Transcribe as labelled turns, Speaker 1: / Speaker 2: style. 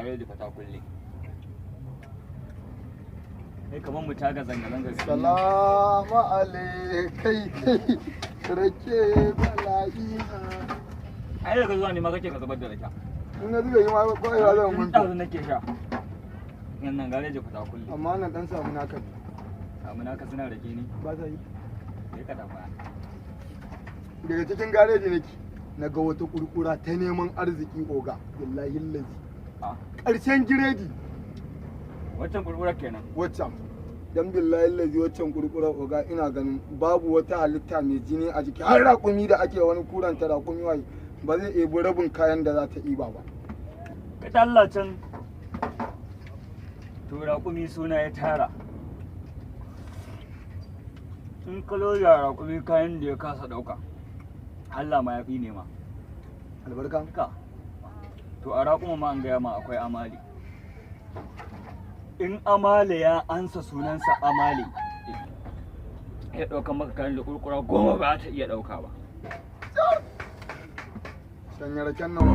Speaker 1: Gareji fa ta kulle. Kai kamar mu taga zanga-zanga.
Speaker 2: Salamu alaikai kai rake bala'i.
Speaker 1: Ai daga zuwa ne ma kake ka zubar da rake.
Speaker 2: In na zuba yi ma kwayewa zan
Speaker 1: Tun
Speaker 2: wanke.
Speaker 1: ɗazu nake sha. Wannan gareji fa ta kulle.
Speaker 2: Amma nan dan samu naka.
Speaker 1: Samu naka suna rake ne.
Speaker 2: Ba ta yi.
Speaker 1: Sai ka tafi.
Speaker 2: Daga cikin gareji nake. Na ga wata kurkura ta neman arziki, oga. Billahi lazi.
Speaker 1: A
Speaker 2: Ƙarshen giredi.
Speaker 1: Waccan kurkurar kenan.
Speaker 2: Waccan. Dan billahi lazi waccan kurkurar, oga, ina ganin babu wata halitta mai jini a jiki, har raƙumi da ake wani kuranta raƙumi wai, ba zai ebi rabin kayan da za ta iba ba.
Speaker 1: Ka talla can. To raƙumi suna ya tara. In ka loda raƙumi kayan da ya kasa ɗauka, Allah ma ya fi nema.
Speaker 2: Albarka.
Speaker 1: Ka. To a raƙuma ma an gaya ma akwai amali. In amale ya ansa sunansa amale, ya ɗauka maka kayan da kurkura 10 ba ta iya ɗauka ba.
Speaker 2: Shanya raken nan.